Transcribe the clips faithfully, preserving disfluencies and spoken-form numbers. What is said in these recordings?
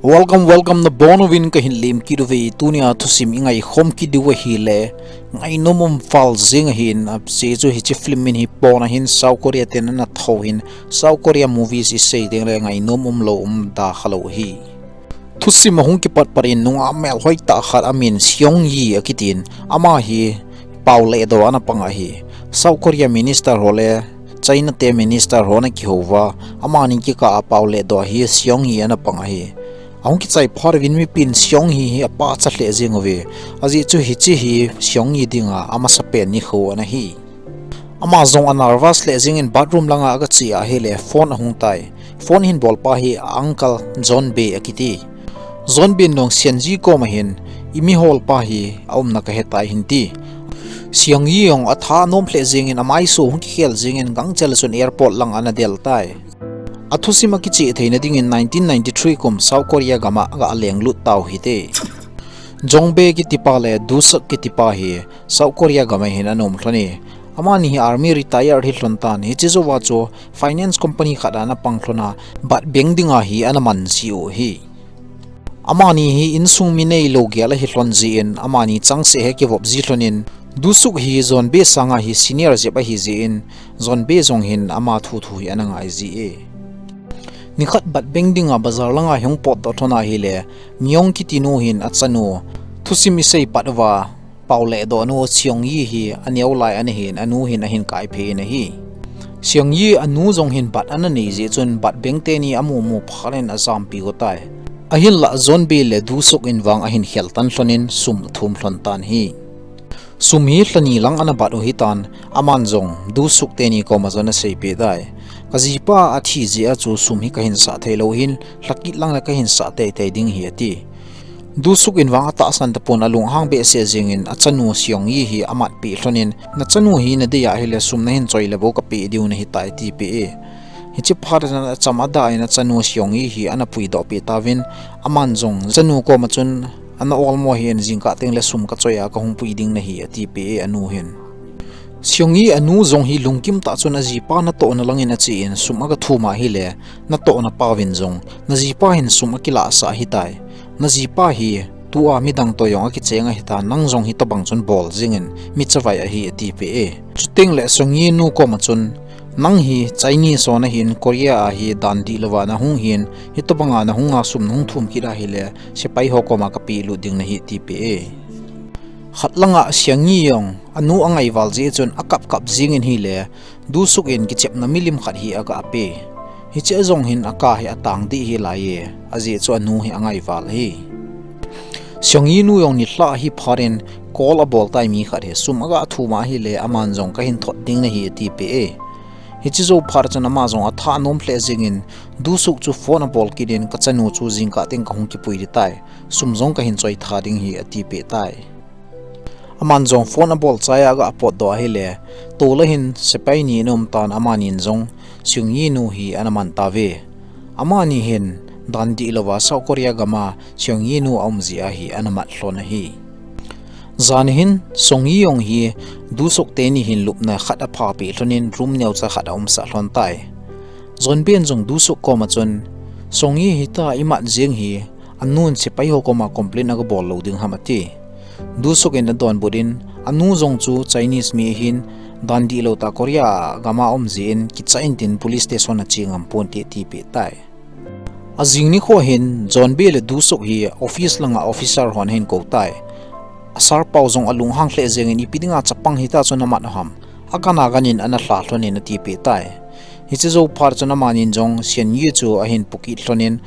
Welcome, welcome, nabonchauvin kahin lemkit uve. Tunia thusim ingai khom kit diu ahile, ngainom um val jing ahin, ajeh chu hiche film min hi pon ahin South Korea ten ana thou hin, South Korea movies isei ding le ngainom umlou um da khalou ahi. Thusim ahung kipat pat in nungah melhoi tah khat amin Seong Yi akitin, ama hi pao lehdoh a ana pang ahi. South Korea minister ho le China te minister ho ana kihouva, amani kikah a pao lehdoh hi Seong Yi ana pang ahi. Ahung kichai phat uvin mipin Seong Yi hi apachat lheh jeng uve. Ajeh chu hiche hi Seong Yi dinga amasapen nikho ana hi. Ama jong a nervous lheh jengin bathroom langa aga che ahile phone ahung tai. Phone hin bolpa hi a uncle John Bae akiti. John Bae in jong Seong Yi koma hin, "Imi holpa hi aumna kahetai," ahin ti. Seong Yi jong atha anom lheh jengin amaiso hung kikhel jengin gangchel chun airport lang ana del tai. Athusim akicheh theina dingin nineteen ninety-three kum South Korea gama aga lenglut tau hite. Jong Bae kitipa le Doo Suk kitipa hi South Korea gama hin ana um lhon e. Amani hi army retire hi lhon tan, hiche jouva chu finance company khat a ana pang lhon a, bat beng dinga hi ana man ji u ahi. Amani hi insung mi neilou gel ahi lhon jeh in, amani changseh hi akivop ji lhon in, Doo Suk hi John Bae sanga hi senior jep ahi jeh in, John Bae jong hin ama thuthu hi ana ngai ji e. Nikhat bat beng dinga bazar langa hung potdoh lhon ahile, Myung kiti nu hin achanu, thusim isei pat uva, pao lehdoh nu Seong Yi hi aneo lai ana hin, anu hin ahin kaiphei in ahi. Seong Yi anu jong hin bat ana nei jeh chun bat beng teni amu mu phat in ajampi go tai. Ahinlah John Bae le Doo Suk in vang ahin khel tan lhon in sum athum lhon tan ahi. Sum hi lhani lang ana bat u ahitan, aman jong Doo Suk teni koma jong ana seipeh tai. Kajipa athi jeh a chu sum hi kahin sah theilou ahin, lhakit lang le kahin sah teitei ding ahi ati. Doo Suk in vang atahsan tapon, alunghang behseh jengin achanu Seong Yi hi amatpeh lhon in, "Nachanu hi nadei ahile sum nahin choi le bou kapeh diu nahitai," atipeh e. Hiche phat chun acham ada in achanu Seong Yi hi ana puidoh peh tauvin, aman jong achanu koma chun, "Ana olmo hih in, jingkah teng le sum kachoi a kahung pui ding nahi," atipeh e anu hin. Seong Yi anu jong hi lungkim tah chun, ajipa natohna langin achen, sum aga thum ahile, natohna pauvin jong, najipa hin sum akilahsah ahitai. Najipa hi tua midang toh jong akicheng ahitan, nang jong hitobang chun bol jingin, mi chavai ahi, atipeh e. Chuteng le Seong Yi nu koma chun, "Nang hi Chinese ho nahin, Korea a hi dan dihlouva nahung hin, hitobanga nahung a sum nahung thum kit ahile, sepai ho koma kapeh lut ding nahi," atipeh e. Khat langa Seong Yi jong anu angaival jeh chun akap kap jingin ahile, Doo Suk in kichepna milim khat hi aga pe. Hiche jong hin aka hi atang dih ahi lai e, ajeh chu anu hi angaival ahi. Seong Yi nu jong nilhah ahi phat in call abol tai mi khat hi, sum aga thum ahile aman jong kahin thot ding nahi atipeh e. Hiche jou phat chun ama jong atha anom lheh jingin, Doo Suk chu phone abol kit in, "Kachanu chu jingkah teng kahung kipui ding tai. Sum jong kahin choi tha ding ahi," atipeh tai. Aman jong phone abol chai a aga potdoh ahile, tol a hin sepai ni ana um tan, amanin jong Seong Yi nu hi ana man tauve. Amani hin dan dihlouva South Korea gama Seong Yi nu aum jeh a hi ana mat lhon ahi. Jan hin Seong Yi jong hi Doo Suk teni hin lupna khat apha peh lhon in room neocha khat aumsah lhon tai. John Bae in jong Doo Suk koma chun, "Seong Yi hitia imat jing hi, anun sepai ho koma complain aga bol lou ding ham?" ati. Doo Suk in adonbut in, anu jong chu Chinese mi ahin, dan dihlou tah Korea gama um jeh in, kicha intin police station ache ngam ponte atipeh tai. Ajing nikho hin, John Bae le Doo Suk hi office langa officer hon ahin kou tai. A sir pau jong alunghang lheh jengin, "Ipi dinga chapang hitia chu namat u ham?" Agan agan in ana lha lhon in atipeh tai. Hiche jou phat chun amanin jong Seong Yi chu ahin pukit lhon in,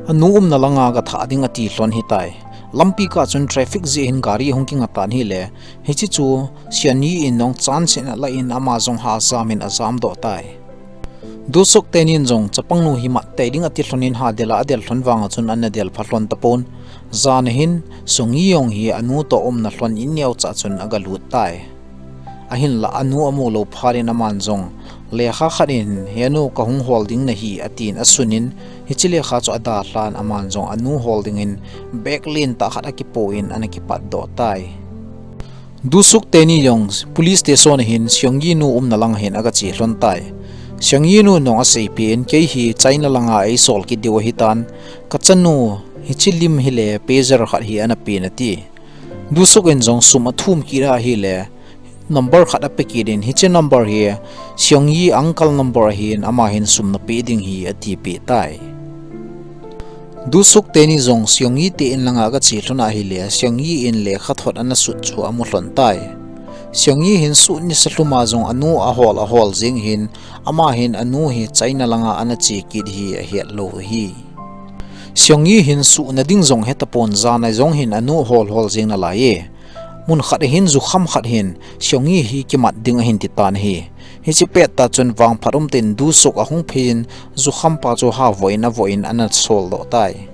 anu umna langa gathah ding ati lhon ahitai. Lampi kah chun traffic jeh hin gari ahung kinga tan ahile, hiche chu Seong Yi in jong chance in alah in ama jong hah jam in ajamdoh tai. Doo Suk tenin jong chapang nu hi mat tei ding ati lhon in hadel a adel lhon vanga chun ana del pha lhon tapon. Jan ahin Seong Yi jong hi anu toh umna lhon in neocha chun aga lut tai. Ahinlah anu amu lou phat in aman jong lekha khat in, "He nu, kahung hol ding nahi," atin asun in, hiche lekha chu adalhan aman jong anu hol dingin bag lentah khat akipoh in ana kipatdoh tai. Doo Suk teni jong police station ahin Seong Yi nu umna lang ahin aga che lhon tai. Seong-yi nu nong aseipeh in, kei hi China langa eisol kit diu ahitan, kachanu hiche lim hi le pager khat hi ana pen ati. Dusuk in jong sum athum kit ahile, number khat ape kit in, hiche number hi Seong-yi uncle number ahin, ama hin sum napeh ding ahi atipeh tai. Dusuk teni jong Seong-yi te in langa agache lhon ahile, Seong-yi in lekhathot ana sut chu amu lhon tai. Seong-yi hin sut nisa lhuma jong anu ahol ahol jing hin, ama hin anu hi China langa ana che kit hi ahet lou ahi. Seong-yi hin suhna ding jong hetapon, jana jong hin anu hol hol jing nalai e. Mun khat ahin jukham khat hin Seong-yi hi kimat ding ahin titan ahi. Hiche pettah chun vangphat umtah in Dusuk ahung phin, jukham pa chu havoh in avoh in ana soldoh tai.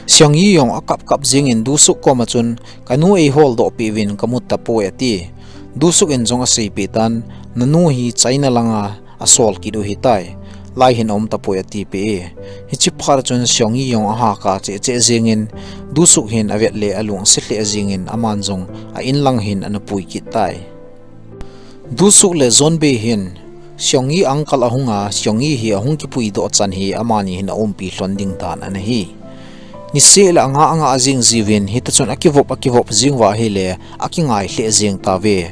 Seong-yi jong akap kap jingin Dusuk koma chun, kanu eiholdoh peh uvin kamu tapoi ati. Dusuk in jong aseipeh tan, nanu hi China langa asol kit u ahitai, lai hin aum tapoi atipeh e. Hiche phat chun Seong-yi jong ahakha cheh cheh jingin, Dusuk hin avet le alungset lheh jingin, aman jong a-in lang hin ana pui kit tai. Dusuk le Yeonbi hin Seong-yi uncle ahunga, Seong-yi hi ahung kipuidoh chan hi amani hin aumpi lhon ding dan ana hi. Niseh le anga anga jing jiuvin, hitachun akivop akivop jing uva ahile, akingai lheh jing tauve.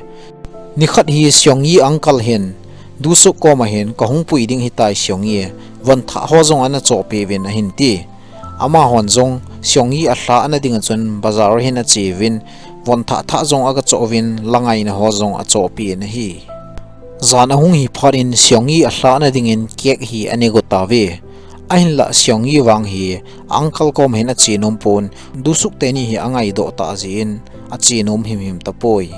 Nikhat hi Seong-yi uncle hin Dusuk koma hin, kahung pui ding ahitai Seong-yi, von thah ho jong ana chohpeh uvin ahin ti. Amahon jong Seong-yi alhah na dinga chun bazar ahin ache uvin, von thah thah jong agachoh uvin, la ngaina ho jong achohpeh in ahi. Jan ahung hi phat in Seong-yi alhah na dingin cake hi anego tauve. Ahinlah Seong-yi vang hi uncle koma hin ache nom pon, Dusuk teni hi angaidoh tah jeh in ache nom himhim tapoi.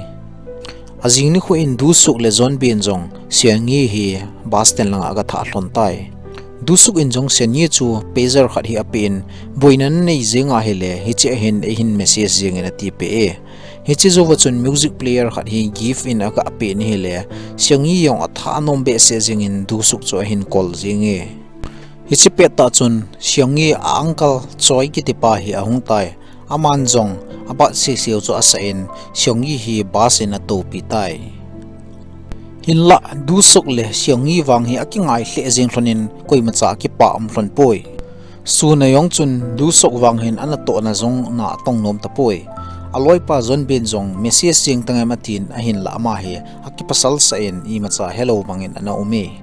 Ajing nikho in Dusuk le Yeonbi in jong Seong-yi hi bus stand langa agathah lhon tai. Dusuk in jong Seong-yi chu pager khat hi apen, boina nanei jing ahile, hiche ahin eihin message jingin atipeh e. Hiche jouva chun music player khat hi gift in agapen ahile, Seong-yi jong athah nom behseh jingin Dusuk chu ahin call jing e. Hiche pettah chun Seong-yi a uncle Choi kitipa hi ahung tai. Aman jong abat sisiu chu asah in, Seong-yi hi bus in atoupi tai. Hinlah Dusuk le Seong-yi vang hi akingai lheh jing lhon in, koimacha akipah um lhon poi. Sun ajong chun Dusuk vang hin anatohna jong na atong nom tapoi. Aloipa Yeonbi in jong message jeng tangem atin, ahinlah ama hi akipasal sah in, imacha helou bangin ana um e.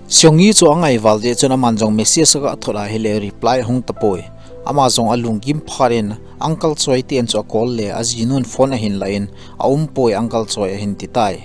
Seong-yi chu angai val jeh chun aman jong message agathot ahile reply ahung tapoi. Ama jong alunggim phat in uncle Choi ten chu acall le ajinun phone ahin lah in, aumpoi uncle Choi ahin titai.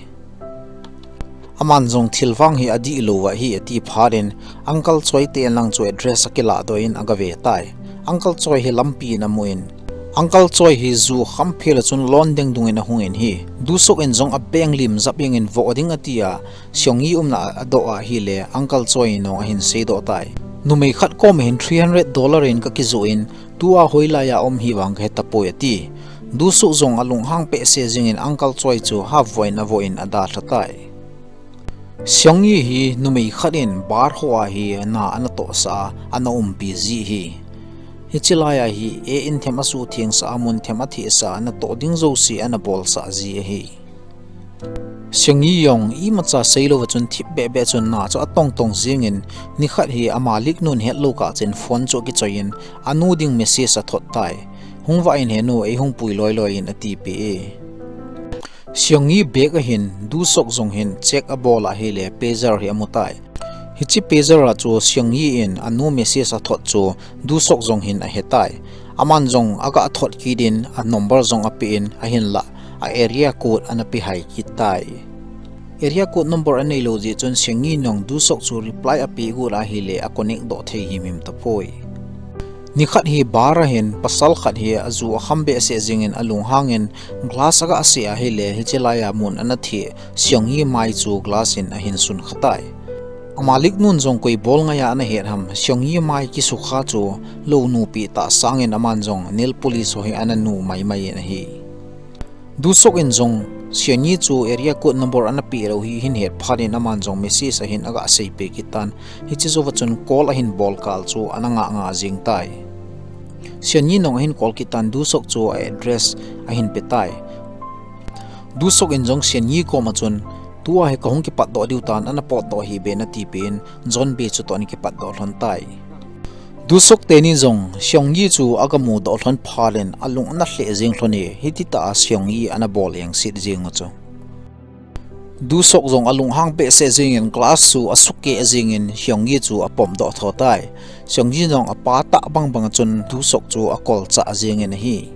Aman jong thil vang hi adihlou ahi ati phat in, uncle Choi ten lang chu address akilahdoh in agave tai. Uncle Choi hi lampi in amun, uncle Choi hi ju khamphel a chun lon dengdung in ahung in ahi. Dusuk in jong abeng lim jap jengin voh ding atia, Seong-yi umna adoh ahile, uncle Choi nong ahin seidoh tai. Numei khat koma hin three hundred dollar in kakijoh in, tua hoilai a um hi vang kahetapoi ati. Dusuk jong alunghang behseh jingin uncle Choi chu havoh in avoh in adalha tai. Seong-yi hi numei khat in bar hoa hi na anatohsah a, ana umpi ji ahi. Hiche laiya hi e in them asuhthengsah a, mun them athehsah a, natoh ding jouse anabolsah ji ahi. Seong-yi jong imacha seilouva chun thip behbeh chun na chu atongtong jingin, nikhat hi amalik nun hetlou kah chun phone chu akichoi in, anu ding message athot tai. Hung vah in henu, eihung pui loiloi in atipeh e. Seong-yi bag a hin Dusuk jong hin check abol ahile pager hi amu tai. Hiche pager a chu Seong-yi in anu message athot chu Dusuk jong hin ahetai. Aman jong agathot kit in, a number jong apen, ahinlah a area code ana pehai kit tai. Area code number aneilou jeh chun Seong-yi nong Dusuk chu reply apeh got ahile aconnect doh thei himhim tapoi. Nikhat hi bar a hin pasal khat hi aju akham behseh jingin alunghangin glass agaseh ahile, hiche laiya mun anatheh Seong-yi mai chu glass in ahin sunkha tai. Amalik nun jong koi bol ngaiya anahet ham, Seong-yi mai kisukha chu lounu pehtah sangin aman jong nail polish ho hi ananu maimai in ahi. Dusuk in jong Seong-yi chu area code number anapehlou hi ahin het phat in aman jong message ahin agaseipeh kit tan, hiche jouva chun call ahin bol kal chu ana ngah ngah jing tai. Seong-yi nong ahin call kit tan, Dusuk chu a address ahin pe tai. Dusuk in jong Seong-yi koma chun Tua hi kahung kipatdoh diu tan, ana potdoh hih beh in atipeh in, John Bae chu toh ana kipatdoh lhon tai. Dusok teni jong Seong Yi chu aga mudoh lhon phat in alung ana lheh jeng lhon e, hiti tah a Seong Yi ana bol engset jeng u chu. Dusok jong alunghang behseh jengin glass chu asukeh jengin Seong Yi chu apomdoh tho tai. Seong Yi jong apa tah bangbang chun Dusok chu akolchah jengin ahi.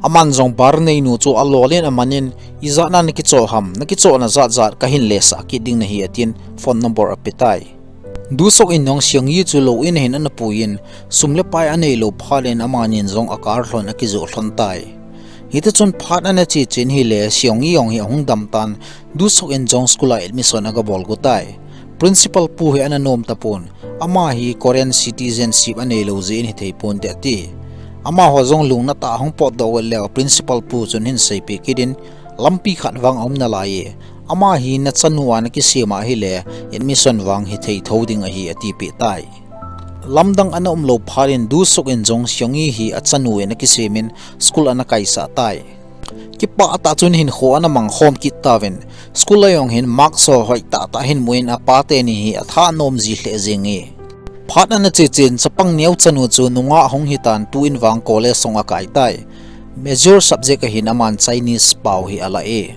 Aman jong bar neinu chu alolin amanin, "Ijat a nakichoh ham, nakichohna jat jat kahin lesah kit ding nahi," atin phone number ape tai. Dusok in jong Seong Yi chu lou in ahin ana puiyin, sum le pai aneilou phat in amanin jong akar lhon akijoh lhon tai. Hiti chun phat ana che chen hile Seong Yi jong hi ahung dam tan, Dusok in jong school a admission aga bol got tai. Principal pu hi ana nom tapon, ama hi Korean citizenship aneilou jeh in hithei ponte ati. Amaho jong lungna tah a hung potdoh got leh principal pu chun ahin seipeh kit in, lampi khat vang aum nalai e, ama hi nachanu a nakisem ahile admission vang hithei thou ding ahi atipeh tai. Lamdang ana umlou phat in Dusok in jong Seong Yi hi achanu in akisemin school ana kaisah tai. Kipah tah chun hinkho ana mangkhom kit tauvin, school a jong hin mark ho hoitah tah ahin mun apa teni hi athanom ji lheh jenge. Phat ana che chen chapang neo chanu chu nungah hung hitan tuin vang college hung akai tai. Major subject ahin aman Chinese pao hi ala e.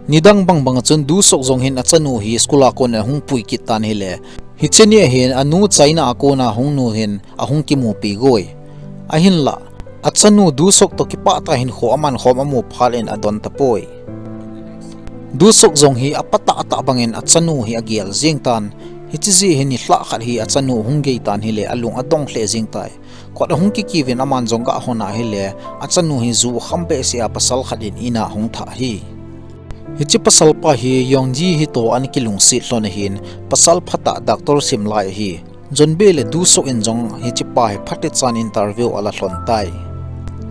Nidang bangbang chun Dusok jong hin achanu hi school a kon ahung pui kit tan hile, hiche ni ahin anu China a kona hung nu hin ahung kimupi got e. Ahinlah, achanu Dusok toh kipah tah a hinkho amankhom amu phat in adon tapoi. Dusok jong hi apa tah tah bangin achanu hi agel jeng tan, hiche jeh hin nilhah khat hi achanu hung gei tan hile alung adong lheh jeng tai. Kot ahung kikiuvin aman jong gahon ahile, achanu hi ju kham behseh a pasal khat in in a hung thah hi. Hiche pasal pa hi Yeong Yi hi toh ana kilungset lhon ahin, pasal phatah doctor sim lai ahi. John Bae le Dusok in jong hiche pa hi phatechan interview ala lhon tai.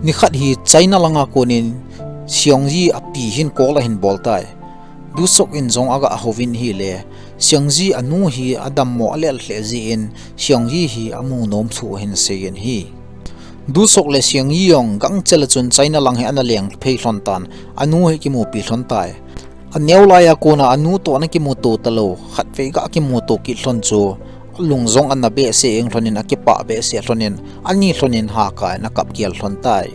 Nikhat hi China langa konin Seong Yi api hin call ahin bol tai. Dusok in jong aga houvin hile, Seong Yi anu hi adammo alel lheh jeh in Seong Yi hi amu nom thu ahin seiyin ahi. Dusok le Seong Yi jong gangchel a chun China lang hi ana leng phei lhon tan, anu hi kimupi lhon tai. Aneo lai a kona anu toh ana kimuto talou, khatvei ga kimuto kit lhon chu, alung jong ana behseh jeng lhonin akipah behseh lhonin, ani lhonin hakai in akap gel lhon tai.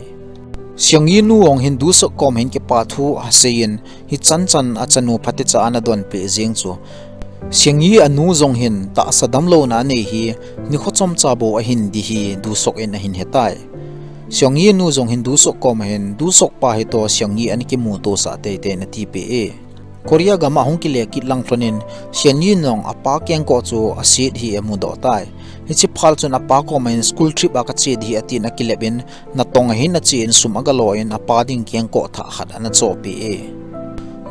Seong Yi nu jong hin Dusok kom hin kipa thu aseiyin, hichan chan achanu phatecha ana donpeh jeng chu. Seong Yi anu jong hin tahsa damlouna anei hi, nikho chomcha bou ahin di hi Dusok in ahin hetai. Seong Yi nu jong hin Dusok kom ahin, Dusok pa hi toh Seong Yi ana kimuto sah teitei in atipeh e. Korea gam a hung kile kit lang lhonin, Seong Yi in jong apa kengkoh chu aset hi amudoh tai. Hiche phat chun apa kom ahin school trip a kache ding ahi atin akilep in, natong ahin ache in sum agalo in apa ding kengkoh thah khat ana chohpeh e.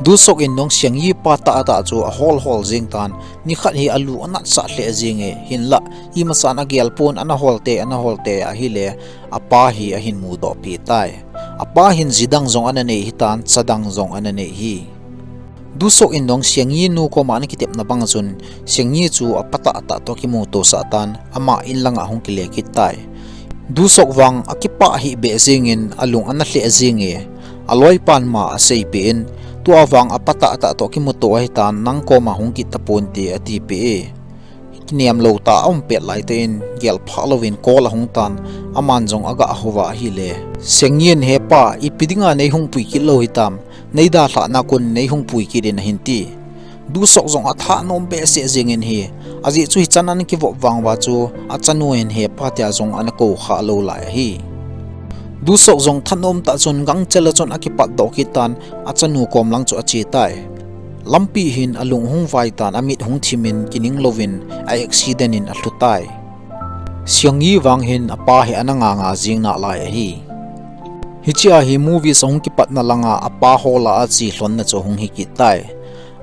Dusok in jong Seong Yi pa tahtah chu ahol hol jeng tan, nikhat hi alu anatsah lheh jenge, hinlah, imasan agel pon ana hol tei, ana hol tei ahile, apa hi ahin mudoh peh tai. Apa hin ji dang jong ana nei hitan, cha dang jong ana nei hi. Dusok in jong Seong Yi nu koma ana kitepna bang chun, Seong Yi chu apa tahtah toh kimuto sah tan, ama in langa hung kile kit tai. Dusok vang akipah hih beh jengin alung ana lheh jenge, aloipan ama aseipeh in, tua vang apa tahtah toh kimuto ahitan, nang koma hung kit tapon te atipeh e. Kinem lou tah a um pet laitah in, gel phah louvin call ahung tan, aman jong aga houva ahile, Seong Yi in, "He pa, ipi dinga neihung pui kit lou hitam, neidalhahna kon neihung pui kit in," ahin ti. Dusok jong athanom behseh jengin ahi, ajeh chu hichan ana kivop vang uva chu, achanu hin he pa tia jong ana kou kha lou lai ahi. Dusok jong thanom tah chun gangchel a chun akipatdoh kit tan, achanu kom lang chu ache tai. Lampi hin alung hung vai tan, amit hung thim in kining louvin a accident in alhu tai. Seong Yi vang hin apa hi ana nga nga jing nalai ahi. Hichea hi movies ahung kipatna langa apa hola a che lhonna chu ahung hi kit tai.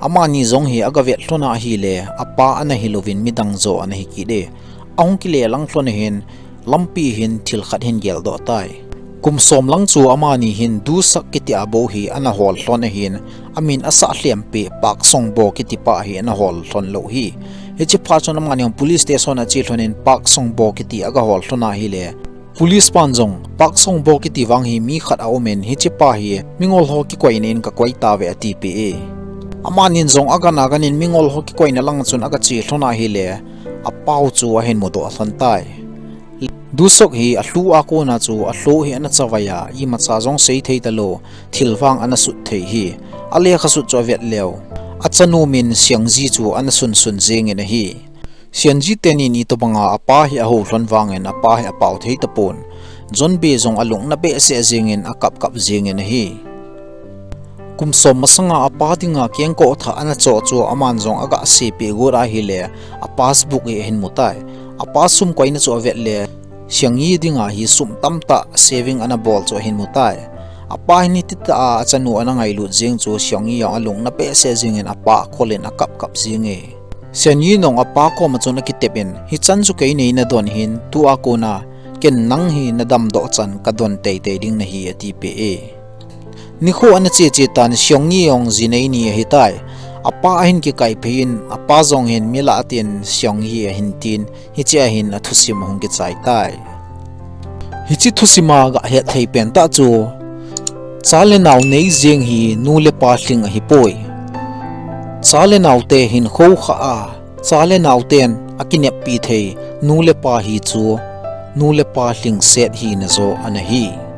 Amani jong hi aga vet lhon ahile, apa ana hilouvin midang jo ana hi kit e. Ahung kile lang lhon ahin, lampi hin thil khat hin geldoh tai. Kum som lang chu amani hin Dusok kiti a bou hi ana hol lhon ahin, amin asah lhempeh Park Song Bo kiti pa hi ana hol lhon lou hi. Hiche phat chun amani jong police station a che lhonin Park Song Bo kiti aga hol lhon ahile, police pan jong Park Song Bo kiti vang hi mi khat aumin, hiche pa hi mingol ho kikoina in kakoi tauve atipeh e. Amanin jong agan agan in mingol ho kikoina lang chun aga che lhon ahile, apau chu ahin mudoh lhon tai. Dusok hi alhu a kona chu alhu hi ana chavai a, imacha jong sei thei talou, thil vang ana sut thei hi. Alekha sut chu avet leu, achanu min Siangji chu ana sunsun jengin ahi. Siangji tenin itobanga apa hi ahou lhon vangin apa hi apao thei tapon. John Bae jong alung na behseh jengin akap kap jengin ahi. Kum som masanga apa dinga kengkoh thah ana choh chu aman jong aga seipeh got ahile, a passbook hi ahin mutai. Apa sum koina chu avet le, Siangyi dinga hi sum tamtah saving ana bol chu ahin mutai. Apa hin hititah a achanu ana ngailut jeng chu Siangyi jong alung na behseh jengin apa akolin akap kap jenge. Siangyi jong apa koma chun akitep in, hichan chu kei neina don hin, tua kona ken nang hi nadamdoh chan kadon teitei ding nahi, atipeh e. Nikho ana cheche tan, Siangyi jong jinei ni ahitai. Apa ahin kikaiphei in, apa jong hin milah atin Siangyi ahin tin, hichea hin athusim ahung kichai tai. Hiche thusima gahet thei pentah chu, cha le nao nei jeng hi nu le pa lhing ahipoi. Cha le naote hinkho khah a, cha le naoten akineppi thei nu le pa hi chu, nu le pa lhingset hina jo ana hi.